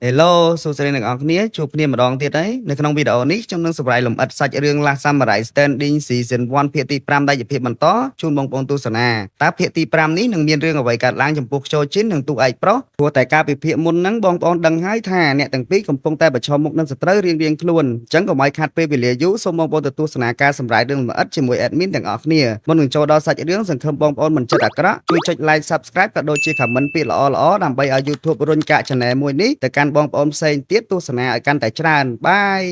Hello សួស្តីអ្នកទាំងអស់គ្នាជួបគ្នាម្ដងទៀតហើយនៅក្នុងវីដេអូនេះខ្ញុំនឹងសម្រាយលម្អិតសាច់រឿង Last Samurai Standing Season 1ភាគទី5ដែលជាភាគបន្តជូនបងប្អូនទស្សនាតើភាគទី5នេះនឹងមានរឿងអ្វីកើតឡើងចំពោះខ្ជូជីននិងតួឯកប្រុសព្រោះតែការពិភាក្សាមុនហ្នឹងបងប្អូនដឹងហើយថាអ្នកទាំងពីរកំពុងតែប្រឈមមុខនឹងសត្រូវរៀងៗខ្លួនអញ្ចឹងកុំឲ្យខាត់ពេលវេលាយូរសូមបងប្អូនទៅទស្សនាការសម្រាយរឿងលម្អិតជាមួយ admin ទាំងអស់គ្នាមុននឹងចូលដល់សាច់រឿងសង្ឃឹមបងប្អូនមិនចិត្តអាក្រក់ជួយចុច like subscribe ក៏ដូចជា comment ពាក្យល្អៗដើម្បីឲ្យ YouTube រុញកាក channel មួយនេះទៅកាន់បងប្អូនផ្សេងទៀតទស្សនាឲ្យកាន់តែច្រើនបាយ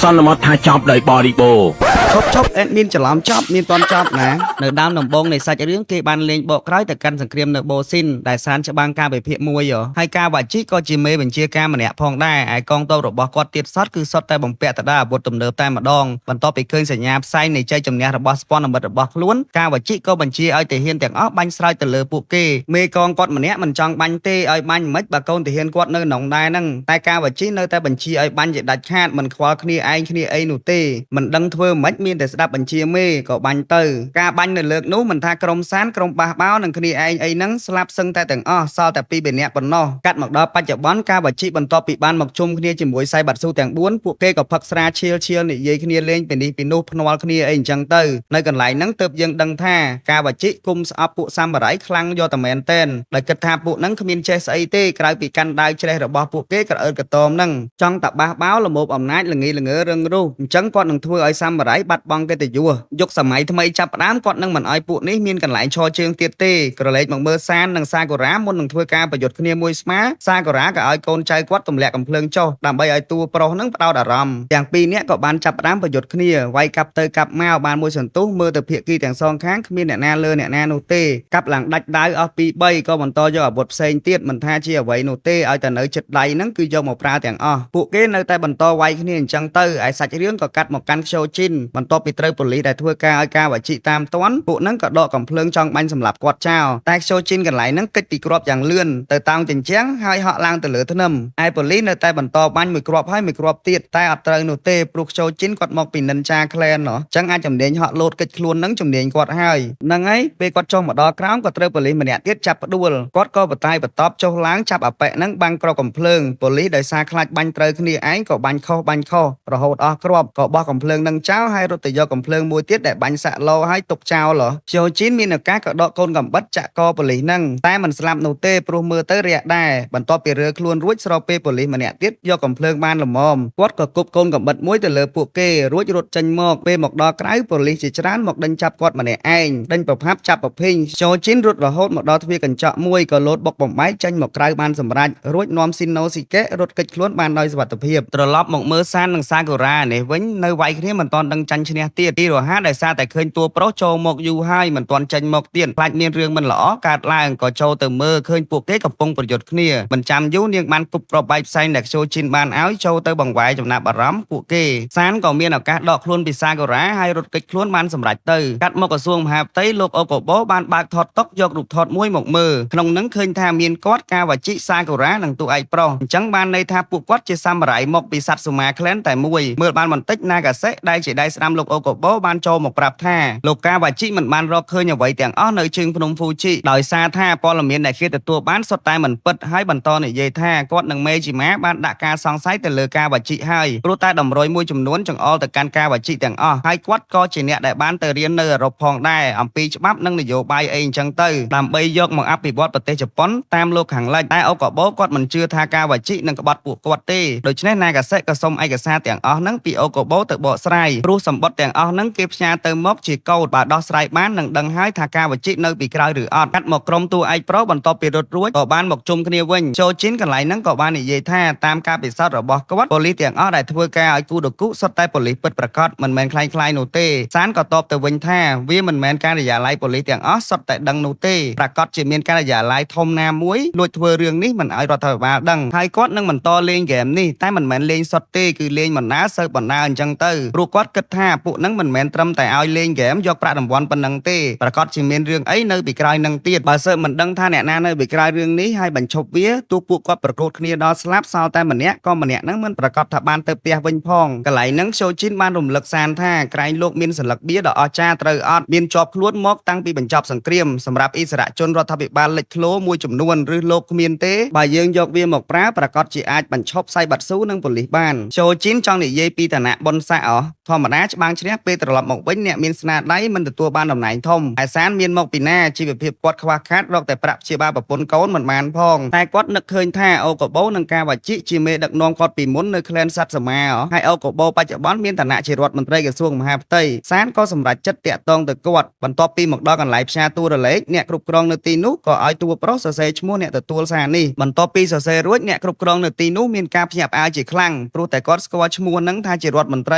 សន្មតថាចប់ដោយបរិបូរណ៍ ឈប់ឈប់ admin ច្រឡំចប់មានតន់ចប់ណានៅដើមដំបូងនៃសាច់រឿងគេបានលេងបកក្រោយទៅកាន់សង្គ្រាមនៅបូស៊ីនដែលសានច្បាំងការវិភាគមួយហ៎ហើយការវ៉ាជីក៏ជាមេបញ្ជាការម្នាក់ផងដែរឯកងទ័ពរបស់គាត់ទៀតសតគឺសុទ្ធតែបំពាក់ទៅដោយអាវុធទំនើបតែម្ដងបន្ទាប់ពីឃើញសញ្ញាផ្សែងនៃជ័យជំនះរបស់ស្ព័ន្ធមិត្តរបស់ខ្លួនការវ៉ាជីក៏បញ្ជាឲ្យទាហានទាំងអស់បាញ់ស្រោចទៅលើពួកគេមេកងគាត់ម្នាក់មិនចង់បាញ់ទេឲ្យបាញ់មិនបើកូនទាហានគាត់នៅក្នុងដែរហ្នឹងតែការវ៉ាជីនៅតែបញ្ជាឲ្យបាញ់ជាដាច់ខាតមិនខ្វល់គ្នាឯងគ្នាអីនោះទេមិនដឹងធ្វើមិនមានតែស្ដាប់បញ្ជាមេក៏បាញ់ទៅការបាញ់នៅលើកនោះមិនថាក្រុមសានក្រុមបះបោនិងគ្នាឯងអីហ្នឹងស្លាប់សឹងតែទាំងអស់សល់តែពីរបីនាក់ប៉ុណ្ណោះកាត់មកដល់បច្ចុប្បន្នការវជីបន្ទាប់ពីបានមកជុំគ្នាជាមួយសៃបាត់ស៊ូទាំង4ពួកគេក៏ផឹកស្រាឈៀលឈៀលនិយាយគ្នាលេងពីនេះពីនោះភ្នាល់គ្នាអីអញ្ចឹងទៅនៅកន្លែងហ្នឹងទើបយើងដឹងថាការវជីគុំស្អប់ពួកសាមរ៉ៃខ្លាំងយកតែមែនតែនដោយគិតថាពួកហ្នឹងគ្មានចេះស្អីទេក្រៅពីកាន់ដាវច្រេះរបស់ពួកគេក្រអឺតកតមហ្នឹងចង់តាបះបោលមោបអំណាចល្ងីល្ងើរឹងរូសអញ្ចឹងគាត់នឹងធ្វើឲ្យសាមរ៉ៃបាត់បង់កិត្តិយសយុគសម័យថ្មីចាប់ផ្ដើមគាត់នឹងមិនឲ្យពួកនេះមានកន្លែងឈរជើងទៀតទេក្រឡេកមកមើលសាននិងសាកូរ៉ាមុននឹងធ្វើការប្រយុទ្ធគ្នាមួយស្មាសាកូរ៉ាក៏ឲ្យកូនចៅគាត់ទម្លាក់កំភ្លើងចុះដើម្បីឲ្យតួប្រុសនឹងផ្ដោតអារម្មណ៍ទាំងពីរនាក់ក៏បានចាប់ផ្ដើមប្រយុទ្ធគ្នាវាយកាប់ទៅកាប់មកបានមួយសន្ទុះមើលទៅភាគីទាំងសងខាងគ្មានអ្នកណាលើអ្នកណានោះទេកាប់ឡើងដាច់ដាវអស់ពី3ក៏បន្តយកអាវុធផ្សេងទៀតមិនថាជាអ្វីនោះទេឲ្យតែនៅចិត្តដៃហ្នឹងគឺយកមកប្រើទាំងអស់ពួកគេនៅតែបន្តវាយគ្នាអញ្ចឹងទៅឯសាច់រឿងក៏កាត់មកកាន់ខ្ជូជីនបន្ទាប់ពីត្រូវប៉ូលីសដែលធ្វើការឲ្យការវជីតាមទាន់ពួកហ្នឹងក៏ដកកំភ្លើងចង់បាញ់សម្លាប់គាត់ចោលតែខ្ជូជីនកន្លែងហ្នឹងគេចពីគ្រាប់យ៉ាងលឿនទៅតោងជញ្ជាំងហើយហក់ឡើងទៅលើធ្នឹមឯប៉ូលីសនៅតែបន្តបាញ់មួយគ្រាប់ហើយមួយគ្រាប់ទៀតតែអត់ត្រូវនោះទេព្រោះខ្ជូជីនគាត់មកពី Ninja Clan ណោះអញ្ចឹងអាចជំនាញហក់លោតគេចខ្លួនហ្នឹងជំនាញគាត់ហើយហ្នឹងហើយពេលគាត់ចុះមកដល់ក្រោមក៏ត្រូវប៉ូលីសម្នាក់ទៀតចាប់ផ្ដួលគាត់ក៏បតាយបតប់ចុះឡើងចាប់អាប៉ែហ្នឹងបាំងគ្រាប់កំភ្លើងប៉ូលីសដោយសារខ្លាចបាញ់ត្រូវគ្នាឯងក៏បាញ់ខុសបាញ់ខុសរហូតអស់គ្រាប់ក៏បោះកំភ្លើងនឹងចោលហើយរត់ទៅយកកំភ្លើងមួយទៀតដែលបាញ់សាក់ឡហើយទុកចោលហ៎ជូជីនមានឱកាសក៏ដកកូនកំបិតចាក់កប៉ូលីសហ្នឹងតែមិនស្លាប់នោះទេព្រោះមើលទៅរាក់ដែរបន្ទាប់ពីរើខ្លួនរួចស្របពេលប៉ូលីសម្នាក់ទៀតយកកំភ្លើងបានល្មមគាត់ក៏គប់កូនកំបិតមួយទៅលើពួកគេរួចរត់ចេញមកពេលមកដល់ក្រៅប៉ូលីសជាច្រើនមកដេញចាប់គាត់ម្នាក់ឯងដេញប្រផាប់ចាប់ប្រភីងជូជីនរត់រហូតមកដល់ទ្វារកញ្ចក់មួយក៏លោតបុកបំបែកចេញមកក្រៅបានសម្រេចរួចនាំស៊ីណូស៊ីកេរត់គេចខ្លួនបានដោយសុវត្ថិភាពត្រឡប់មកមើលសាននិងសាកូរ៉ានេះវិញនៅវាយគ្នាមិនទាន់ដឹងចាញ់ឈ្នះទៀតទីរហាដោយសារតែឃើញតួប្រុសចូលមកយូរហើយមិនទាន់ចេញមកទៀតខ្លាចមានរឿងមិនល្អកើតឡើងក៏ចូលទៅមើលឃើញពួកគេកំពុងប្រយុទ្ធគ្នាមិនចាំយូរនាងបានគប់គ្រាប់បែកផ្សែងដែលខ្ជូជីនបានឲ្យចូលទៅបង្វែរចំណាប់អារម្មណ៍ពួកគេសានក៏មានឱកាសដកខ្លួនពីសាកូរ៉ាហើយរត់គេចខ្លួនបានសម្រេចទៅកាត់មកក្រសួងមហាផ្ទៃលោកអូកូបូបានបើកថតតុកយករូបថតមួយមកមើលក្នុងនឹងឃើញថាមានគាត់កាវ៉ាជីសាកូរ៉ានិងតួឯកប្រុសអញ្ចឹងបានន័យថាពួកគាត់ជាសាមរ៉ៃមកពីសាត់ស៊ូម៉ា clan តែមួយមើលបានបន្តិចណាកាសេដែលជាដៃស្ដាំលោកអូកូបូបានចូលមកប្រាប់ថាលោកកាវ៉ាជីមិនបានរកឃើញអ្វីទាំងអស់នៅជើងភ្នំហ្វូជីដោយសារថាព័ត៌មានដែលគេទទួលបានសុទ្ធតែមិនពិតហើយបន្តនិយាយថាគាត់និងមេជីម៉ាបានដាក់ការសង្ស័យទៅលើកាវ៉ាជីហើយព្រោះតែតម្រុយមួយចំនួនចង្អុលទៅកាន់កាវ៉ាជីទាំងអស់ហើយគាត់ក៏ជាអ្នកដែលបានទៅរៀននៅអឺរ៉ុបផងដែរអំពីច្បាប់និងនយោបាយអីអញ្ចឹងទៅដើម្បីយកមកអភិវឌ្ឍប្រទេសជប៉ុនតាមលោកខាងលិចតែអូកូបូគាត់មិនជឿថាកាវ៉ាជីនឹងក្បត់ពួកគាត់ទេដូច្នេះណាកាសេក៏សុំឯកសារទាំងអស់ហ្នឹងពីអូកូបូទៅបកស្រាយព្រោះសម្បត្តិទាំងអស់ហ្នឹងគេផ្ញើទៅមកជាកូដបើដោះស្រាយបាននឹងដឹងហើយថាកាវ៉ាជីនៅពីក្រោយឬអត់កាត់មកក្រុមតួឯកប្រុសបន្ទាប់ពីរត់រួចក៏បានមកជុំគ្នាវិញចូលជីនកន្លែងហ្នឹងក៏បាននិយាយថាតាមការពិសោធន៍របស់គាត់ប៉ូលីសទាំងអស់ដែលធ្វើការឲ្យគូដគុសុទ្ធតែប៉ូលីសពិតប្រាកដមិនមែនក្លែងក្លាយនោះទេសានក៏តបទៅវិញថាវាមិនមែនការិយាល័យប៉ូលីសទាំងអស់សុទ្ធតែដឹងនោះទេប្រាកដជាមានការិយាល័យធំណាមួយលួចធ្វើរឿងនេះមិនឲ្យរដ្ឋាភិបាលដឹងហើយគាត់នឹងបន្តលេងហ្គេមនេះតែមិនមែនលេងសុទ្ធទេគឺលេងបន្ត បណ្ដើរស៊ើបបណ្ដើរអញ្ចឹងទៅព្រោះគាត់គិតថាពួកហ្នឹងមិនមែនត្រឹមតែឲ្យលេងហ្គេមយកប្រាក់រង្វាន់ប៉ុណ្ណឹងទេប្រាកដជាមានរឿងអីនៅពីក្រោយនឹងទៀតបើស៊ើបមិនដឹងថាអ្នកណានៅពីក្រោយរឿងនេះហើយបញ្ឈប់វាទោះពួកគាត់ប្រកួតគ្នាដល់ស្លាប់សល់តែម្នាក់ក៏ម្នាក់ហ្នឹងមិនប្រាកដថាបានទៅផ្ទះវិញផងកន្លែងហ្នឹងសូជីនបានរំលឹកសានថាក្រែងលោកមានសន្លឹកបៀដ៏អស្ចារ្យត្រូវអត់មានជាប់ខ្លួនមកតាំងពីបញ្ចប់សង្គ្រាមសម្រាប់អិសរាជជនរដ្ឋាភិបាលលេចធ្លោមួយចំនួនឬលោកគ្មានទេបើយើងយកវាមកប្រើប្រាកដជាអាចបញ្ឈប់សៃបាត់ស៊ូនិងប៉ូលីសបានសូជីនចង់និយាយពីឋានៈបុណ្យស័ក្តិអស់ធម្មតាច្បាំងឈ្នះពេលត្រឡប់មកវិញអ្នកមានស្នាដៃមិនទទួលបានតំណែងធំឯសានមានមកពីណាជីវភាពគាត់ខ្វះខាតរកតែប្រាក់ព្យាបាលប្រពន្ធកូនមិនបានផងតែគាត់នឹកឃើញថាអូកូបូនិងកាវ៉ាជីជាមេដឹកនាំគាត់ពីមុននៅក្លែនសាត់សមាហើយអូកូបូបច្ចុប្បន្នមានឋានៈជារដ្ឋមន្ត្រីក្រសួងមហាផ្ទៃសានក៏សម្រេចចិត្តតាក់ទងទៅគាត់បន្ទាប់ពីមកដល់កន្លែងផ្សាយទូរលេខអ្នកគ្រប់គ្រងនៅទីនោះក៏ឲ្យតួប្រុសសរសេរឈ្មោះអ្នកទទួលសារនេះបន្ទាប់ពីសរសេររួចអ្នកគ្រប់គ្រងនៅទីនោះមានការភ្ញាក់ផ្អើលជាខ្លាំងព្រោះតែគាត់ស្គាល់ឈ្មោះនឹងថាជារដ្ឋមន្ត្រ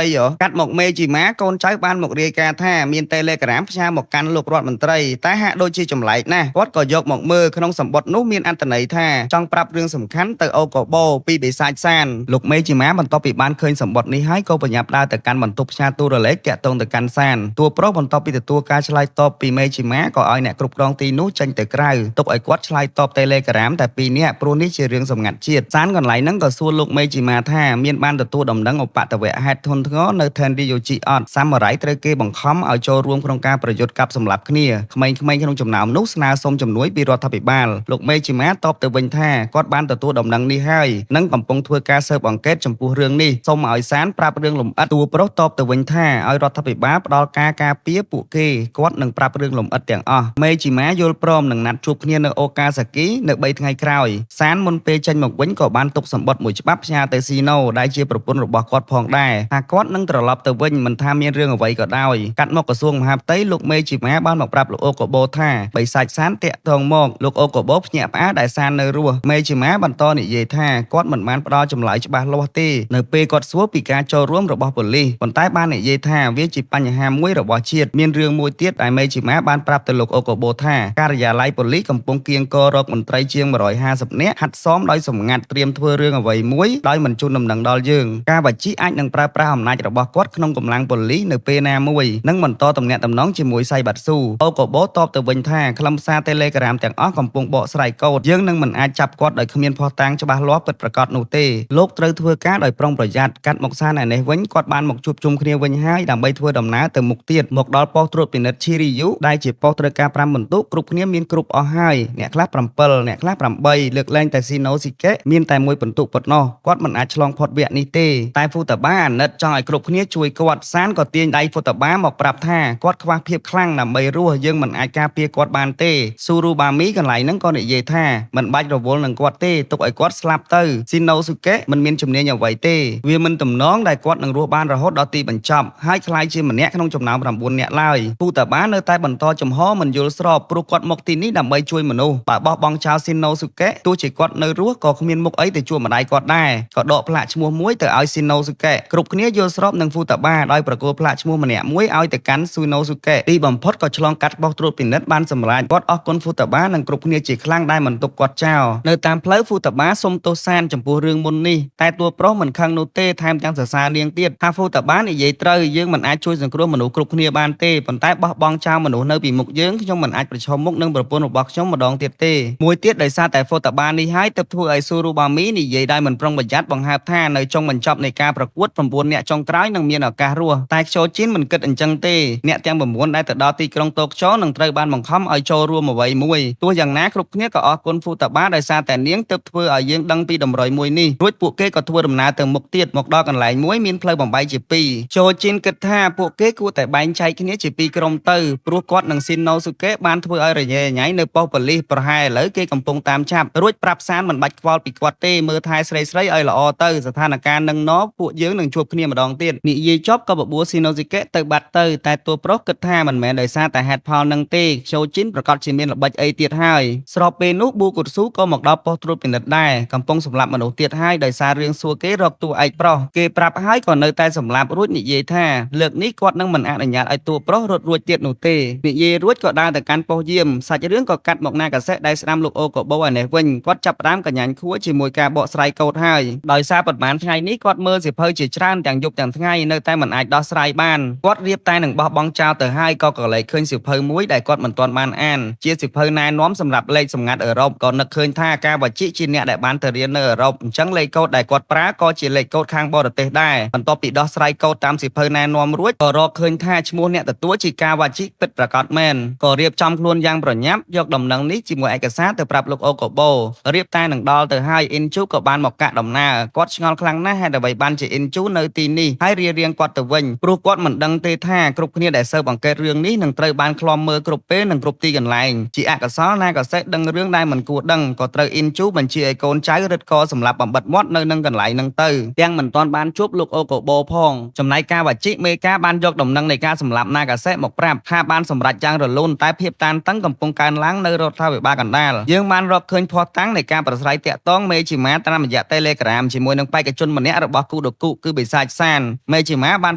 ីកាត់មកមេជីម៉ាកូនចៅបានមករាយការណ៍ថាមានតេឡេក្រាមផ្ញើមកកាន់លោករដ្ឋមន្ត្រីតែហាក់ដូចជាចម្លែកណាស់គាត់ក៏យកមកមើលក្នុងសម្បត្តិនោះមានអត្ថន័យថាចង់ប្រាប់រឿងសំខាន់ទៅអូកូបូពីបិសាចសានលោកមេជីម៉ាបន្ទាប់ពីបានឃើញសម្បត្តិនេះហើយក៏ប្រញាប់ដើរទៅកាន់បន្ទប់ផ្ញើទូរលេខតាក់ទងទៅកាន់សានតួប្រុសបន្ទាប់ពីទទួលការឆ្លើយតបពីមេជីម៉ាក៏ឲ្យអ្នកគ្រប់គ្រងទីនោះចេញទៅក្រៅទុកឲ្យគាត់ឆ្លើយតបតេឡេក្រាមតែពីរនាក់ព្រោះនេះជារឿងសម្ងាត់ជាតិសានកន្លែងហ្នឹងក៏សួរលោកមេជីម៉ាថាមានបានទទួលដំណឹងឧបតវហេតុធ្ងន់ធ្ងរនៅថេនរីយ៉ូជីអត់សាមរ៉ៃត្រូវគេបង្ខំឲ្យចូលរួមក្នុងការប្រយុទ្ធកាប់សម្លាប់គ្នាក្មេងៗក្នុងចំណោមនោះស្នើសុំជំនួយពីរដ្ឋាភិបាលលោកមេជីម៉ាតបទៅវិញថាគាត់បានទទួលដំណឹងនេះហើយនិងកំពុងធ្វើការស៊ើបអង្កេតចំពោះរឿងនេះសូមឲ្យសានប្រាប់រឿងលម្អិតតួប្រុសតបទៅវិញថាឲ្យរដ្ឋាភិបាលផ្ដល់ការការពារពួកគេគាត់នឹងប្រាប់រឿងលម្អិតទាំងអស់មេជីម៉ាយល់ព្រមនឹងណាត់ជួបគ្នានៅអូកាសាគីនៅ3ថ្ងៃក្រោយសានមុនពេលចេញមកវិញក៏បានទុកសម្បត្តិមួយច្បាប់ផ្ញើទៅស៊ីណូដែលជាប្រពន្ធរបស់គាត់ផងដែរថាគាត់នឹងត្រឡប់ទៅវិញមិនថាមានរឿងអ្វីក៏ដោយកាត់មកក្រសួងមហាផ្ទៃលោកមេជីម៉ាបានមកប្រាប់លោកអូកូបូថាបិសាចសានតាក់ទងមកលោកអូកូបូភ្ញាក់ផ្អើលដែលសាននៅរស់មេជីម៉ាបន្តនិយាយថាគាត់មិនបានផ្ដល់ចម្លើយច្បាស់លាស់ទេនៅពេលគាត់សួរពីការចូលរួមរបស់ប៉ូលីសប៉ុន្តែបាននិយាយថាវាជាបញ្ហាមួយរបស់ជាតិមានរឿងមួយទៀតដែលមេជីម៉ាបានប្រាប់ទៅលោកអូកូបូថាការិយាល័យប៉ូលីសកំពុងគៀងគររកមន្ត្រីជាង150នាក់ហាត់សមដោយសម្ងាត់ត្រៀមធ្វើរឿងអ្វីមួយដោយមិនជូនដំណឹងដល់យើងការវជីអាចនឹងប្រើប្រាស់អំណាចរបស់គាត់ក្នុងកម្លាំងប៉ូលីសនៅពេលណាមួយនិងបន្តទំនាក់ទំនងជាមួយសៃបាត់ស៊ូអូកូបូតបទៅវិញថាខ្លឹមសារតេឡេក្រាមទាំងអស់កំពុងបកស្រាយកូដយើងនឹងមិនអាចចាប់គាត់ដោយគ្មានភស្តុតាងច្បាស់លាស់ពិតប្រាកដនោះទេលោកត្រូវធ្វើការដោយប្រុងប្រយ័ត្នកាត់មកសានឯនេះវិញគាត់បានមកជួបជុំគ្នាវិញហើយដើម្បីធ្វើដំណើរទៅមុខទៀតមកដល់ប៉ុស្តិ៍ត្រួតពិនិត្យឈីរីយូដែលជាប៉ុស្តិ៍ត្រូវការ5បន្ទុកគ្រប់គ្នាមានគ្រប់អស់ហើយអ្នកខ្លះ7អ្នកខ្លះ8លើកលែងតែស៊ីណូស៊ីកេមានតែមួយបន្ទុកប៉ុណ្ណោះគាត់មិនអាចឆ្លងផុតវគ្គនេះទេតែហ្វូតាបាអាណិតចង់ឲ្យគ្រប់គ្នាជួយគាត់សានក៏ទាញដៃហ្វូតាបាមកប្រាប់ថាគាត់ខ្វះភាពខ្លាំងដើម្បីរស់យើងមិនអាចការពារគាត់បានទេស៊ូរូបាមីកន្លែងហ្នឹងក៏និយាយថាមិនបាច់រវល់នឹងគាត់ទេទុកឲ្យគាត់ស្លាប់ទៅស៊ីណូស៊ូកេមិនមានជំនាញអ្វីទេវាមិនទំនងដែលគាត់នឹងរស់បានរហូតដល់ទីបញ្ចប់ហើយក្លាយជាម្នាក់ក្នុងចំណោម9នាក់ឡើយហ្វូតាបានៅតែបន្តចំហមិនយល់ស្របព្រោះគាត់មកទីនេះដើម្បីជួយមនុស្សបើបោះបង់ចោលស៊ីណូស៊ូកេទោះជាគាត់នៅរស់ក៏គ្មានមុខអីទៅជួបម្ដាយគាត់ដែរក៏ដកផ្លាកឈ្មោះមួយទៅឲ្យស៊ីណូស៊ូកេគ្រប់គ្នាយល់ស្របនឹងហ្វូតាបាដោយប្រគល់ផ្លាកឈ្មោះម្នាក់មួយឲ្យទៅកាន់ស៊ូណូស៊ូកេទីបំផុតក៏ឆ្លងកាត់បោះត្រួតពិនិត្យបានសម្រេចគាត់អរគុណហ្វូតាបានិងគ្រប់គ្នាជាខ្លាំងដែលមិនទុកគាត់ចោលនៅតាមផ្លូវហ្វូតាបាសុំទោសសានចំពោះរឿងមុននេះតែតួប្រុសមិនខឹងនោះទេថែមទាំងសរសើរនាងទៀតថាហ្វូតាបានិយាយត្រូវយើងមិនអាចជួយសង្គ្រោះមនុស្សគ្រប់គ្នាបានទេប៉ុន្តែបោះបង់ចោលមនុស្សនៅពីមុខយើងខ្ញុំមិនអាចប្រឈមមុខនឹងប្រពន្ធរបស់ខ្ញុំម្ដងទៀតទេមួយទៀតដោយសារតែហ្វូតាបានេះហើយទើបធ្វើឲ្យស៊ូរូបាមីនិយាយដោយមិនប្រុងប្រយ័ត្នបង្ហើបថានៅចុងបញ្ចប់នៃការប្រកួត9នាក់ចុងក្រោយនឹងមានឱកាសរស់តែខ្ជូជីនមិនគិតអញ្ចឹងទេអ្នកទាំង9ដែលទៅដល់ទីក្រុងតូក្យូនឹងត្រូវបានបង្ខំឲ្យចូលរួមអ្វីមួយទោះយ៉ាងណាគ្រប់គ្នាក៏អរគុណហ្វូតាបាដោយសារតែនាងទើបធ្វើឲ្យយើងដឹងពីតម្រុយមួយនេះរួចពួកគេក៏ធ្វើដំណើរទៅមុខទៀតមកដល់កន្លែងមួយមានផ្លូវបំបែកជាពីរចូលជីនគិតថាពួកគេគួរតែបែងចែកគ្នាជាពីរក្រុមទៅព្រោះគាត់និងស៊ីណូស៊ូកេបានធ្វើឲ្យរញ៉េរញ៉ៃនៅប៉ុស្តិ៍ប៉ូលីសប្រហែលឥឡូវគេកំពុងតាមចាប់រួចប្រាប់សានមិនបាច់ខ្វល់ពីគាត់ទេមើលថែស្រីស្រីឲ្យល្អទៅស្ថានភាពនឹងណពួកយើងនឹងជួបគ្នាម្ដងទៀតនិយាយចប់ក៏បបួលស៊ីណូស៊ីកេទៅបាត់ទៅតែតួប្រុសគិតថាមិនមែនដោយសារតែហេតុផលនឹងទេខ្ជូជីនប្រកាសជាមានល្បិចអីទៀតហើយស្របពេលនោះប៊ូកូតស៊ូក៏មកដល់ប៉ុស្តិ៍ត្រួតពិនិត្យដែរកំពុងសម្លាប់មនុស្សទៀតហើយដោយសាររឿងសួរគេរកតួឯកប្រុសគេប្រាប់ហើយក៏នៅតែសម្លាប់រួចនិយាយថាលើកនេះគាត់នឹងមិនអនុញ្ញាតឲ្យតួប្រុសរត់រួចទៀតនោះទេនិយាយរួចក៏ដើរទៅកាន់ប៉ុស្តិ៍យាមសាច់រឿងក៏កាត់មកណាកាសេដែលស្ដាំលោកអូកូបូឯនេះវិញគាត់ចាប់ផ្ដើមកញ្ញាញ់ខួរជាមួយការបកស្រាយកូដហើយដោយសារប៉ុន្មានថ្ងៃនេះគាត់មើល មើលសៀវភៅជាច្រើនទាំងយប់ទាំងថ្ងៃនៅតែមិនអាចដោះស្រាយបានគាត់រៀបតែនឹងបោះបង់ចោលទៅហើយក៏ក្រឡេកឃើញសៀវភៅមួយដែលគាត់មិនទាន់បានអានជាសៀវភៅណែនាំសម្រាប់លេខសម្ងាត់អឺរ៉ុបក៏នឹកឃើញថាការវជីជាអ្នកដែលបានទៅរៀននៅអឺរ៉ុបអញ្ចឹងលេខកូដដែលគាត់ប្រើក៏ជាលេខកូដខាងបរទេសដែរបន្ទាប់ពីដោះស្រាយកូដតាមសៀវភៅណែនាំរួចក៏រកឃើញថាឈ្មោះអ្នកទទួលជាការវជីពិតប្រាកដមែនក៏រៀបចំខ្លួនយ៉ាងប្រញាប់យកដំណឹងនេះជាមួយឯកសារទៅប្រាប់លោកអូកូបូរៀបតែនឹងដល់ទៅហើយអ៊ីនជូក៏បានមកកាក់ដំណើរគាត់ឆ្ងល់ខ្លាំងណាស់ហេតុអ្វីបានជាអ៊ីនជូនៅទីនេះហើយរៀបរៀងគាត់ទៅវិញព្រោះគាត់មិនដឹងទេថាគ្រប់គ្នាដែលស៊ើបអង្កេតរឿងនេះនឹងត្រូវបានឃ្លាំមើលគ្រប់ពេលនិងគ្រប់ទីកន្លែងជាអកុសលណាក៏សេះដឹងរឿងដែលមិនគួរដឹងក៏ត្រូវអ៊ីនជូបញ្ជាឲ្យកូនចៅរឹតកសម្រាប់បំបិតមាត់នៅនឹងកន្លែងនឹងទៅទាំងមិនទាន់បានជួបលោកអូកូបូផងចំណែកការវជីមេការបានយកដំណឹងនៃការសម្លាប់ណាកាសេមកប្រាប់ថាបានសម្រេចយ៉ាងរលូនតែភាពតានតឹងកំពុងកើនឡើងនៅរដ្ឋាភិបាលកណ្ដាលយើងបានរកឃើញភស្តុតាងនៃការប្រស្រ័យតាក់ទងមេជីម៉ាតាមរយៈ Telegram ជាមួយនឹងបេក្ខជនម្នាក់របស់គូដគុគឺបិសាចសានមេជីម៉ាបាន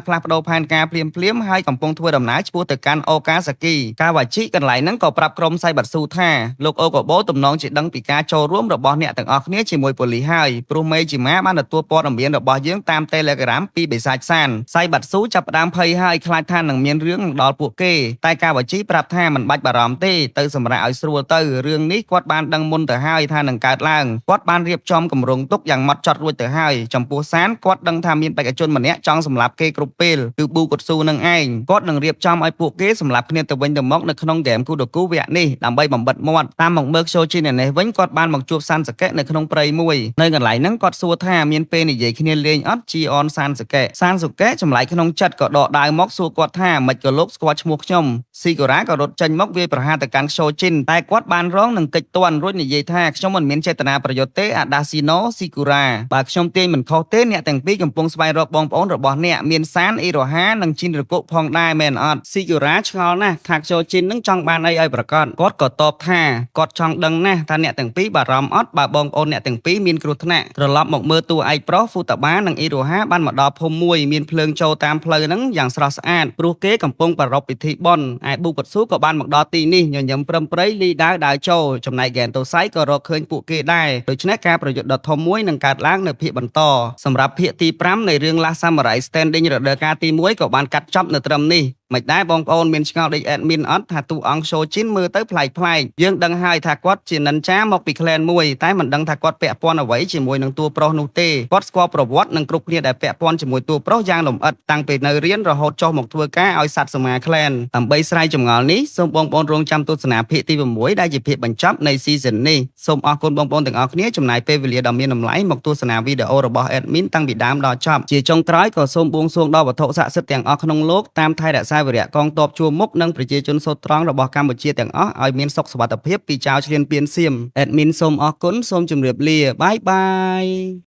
ផ្លាស់ប្ដូរផែនការភ្លាមៗហើយកំពុងធ្វើដំណើរឆ្ពោះទៅកាន់អូកាសាគីកាវ៉ាជីកន្លែងហ្នឹងក៏ប្រាប់ក្រុមសៃបាត់ស៊ូថាលោកអូកូបូទំនងជាដឹងពីការចូលរួមរបស់អ្នកទាំងអស់គ្នាជាមួយប៉ូលីសហើយព្រោះមេជីម៉ាបានទទួលព័ត៌មានរបស់យើងតាម Telegram ពីបិសាចសានសៃបាត់ស៊ូចាប់ផ្ដើមភ័យហើយខ្លាចថានឹងមានរឿងដល់ពួកគេតែកាវ៉ាជីប្រាប់ថាមិនបាច់បារម្ភទេទៅសម្រាប់ឲ្យស្រួលទៅរឿងនេះគាត់បានដឹងមុនទៅហើយថានឹងកើតឡើងគាត់បានរៀបចំគម្រោងទុកយ៉ាងម៉ត់ចត់រួចទៅហើយចំពោះសានគាត់ដឹងថាមានបេក្ខជនម្នាក់ចង់សម្លាប់គេគ្រប់ពេលគឺប៊ូកុតស៊ូនឹងឯងគាត់នឹងរៀបចំឲ្យពួកគេសម្លាប់គ្នាទៅវិញទៅមកនៅក្នុងហ្គេមគូដគូវគ្គនេះដើម្បីបំបិតមាត់តាមមកមើលខ្យូជីននេះវិញគាត់បានមកជួបសានសកេនៅក្នុងព្រៃមួយនៅកន្លែងហ្នឹងគាត់សួរថាមានពេលនិយាយគ្នាលេងអត់ជីអនសានសកេសានសុកេចម្លែកក្នុងចិត្តក៏ដកដាវមកសួរគាត់ថាមិនក៏លោកស្គាល់ឈ្មោះខ្ញុំស៊ីកូរ៉ាក៏រត់ចេញមកវាយប្រហារទៅកាន់ខ្យូជីនតែគាត់បានរងនឹងកិច្ចទាន់រួចនិយាយថាខ្ញុំមិនមានចេតនាប្រយុទ្ធទេអាដាស៊ីណូស៊ីគូរ៉ាបើខ្ញុំទាញមិនខុសទេអ្នកទាំងពីរកំពុងស្វែងរកបងប្អូនរបស់អ្នកមានសានអ៊ីរ៉ូហានិងជីនរគុផងដែរមែនអត់ស៊ីគូរ៉ាឆ្ងល់ណាស់ថាខ្យូជីននឹងចង់បានអីឲ្យប្រកបគាត់ក៏តបថាគាត់ចង់ដឹងណាស់ថាអ្នកទាំងពីរបារម្ភអត់បើបងប្អូនអ្នកទាំងពីរមានគ្រោះថ្នាក់ត្រឡប់មកមើលតួឯកប្រុសហ្វូតាបានិងអ៊ីរ៉ូហាបានមកដល់ភូមិមួយមានភ្លើងចូលតាមផ្លូវហ្នឹងយ៉ាងស្រស់ស្អាតព្រោះគេកំពុងប្រារព្ធពិធីបុណ្យឯប៊ូកុតស៊ូក៏បានមកដល់ទីនេះញញឹមព្រឹមព្រៃលីដាវដើរចូលចំណែកហ្គេនតូសៃក៏រកឃើញពួកគេដែរដូច្នេះការប្រយុទ្ធដ៏ធំមួយនឹងកើតឡើងនៅភាគបន្តសម្រាប់ភាគទី5នៃរឿង Last Samurai Standing រដូវកាលទី1ក៏បានកាត់ចប់នៅត្រឹមនេះមិនដែរបងប្អូនមានឆ្ងល់ដូច admin អត់ថាតួអង្គសូជីនមើលទៅប្លែកប្លែកយើងដឹងហើយថាគាត់ជានិនចាមកពី clan មួយតែមិនដឹងថាគាត់ពាក់ព័ន្ធអ្វីជាមួយនឹងតួប្រុសនោះទេគាត់ស្គាល់ប្រវត្តិនិងគ្រប់គ្នាដែលពាក់ព័ន្ធជាមួយតួប្រុសយ៉ាងលម្អិតតាំងពីនៅរៀនរហូតចុះមកធ្វើការឲ្យសត្វសមា clan ដើម្បីស្រាយចម្ងល់នេះសូមបងប្អូនរងចាំទស្សនាភាគទី6ដែលជាភាគបញ្ចប់នៃ season នេះសូមអរគុណបងប្អូនទាំងអស់គ្នាចំណាយពេលវេលាដ៏មានតម្លៃមកទស្សនាវីដេអូរបស់ admin តាំងពីដើមដល់ចប់ជាចុងក្រោយក៏សូមបួងសួងដល់វត្ថុស័ក្តិសិទ្ធិទាំងអស់ក្នុងលោកតាមថែរក្សាវីរៈកងទ័ពជួរមុខនិងប្រជាជនសូត្រត្រង់របស់កម្ពុជាទាំងអស់ឲ្យមានសុខសុវត្ថិភាពពីចៅឈ្លានពានសៀម admin សូមអរគុណសូមជម្រាបលា bye bye.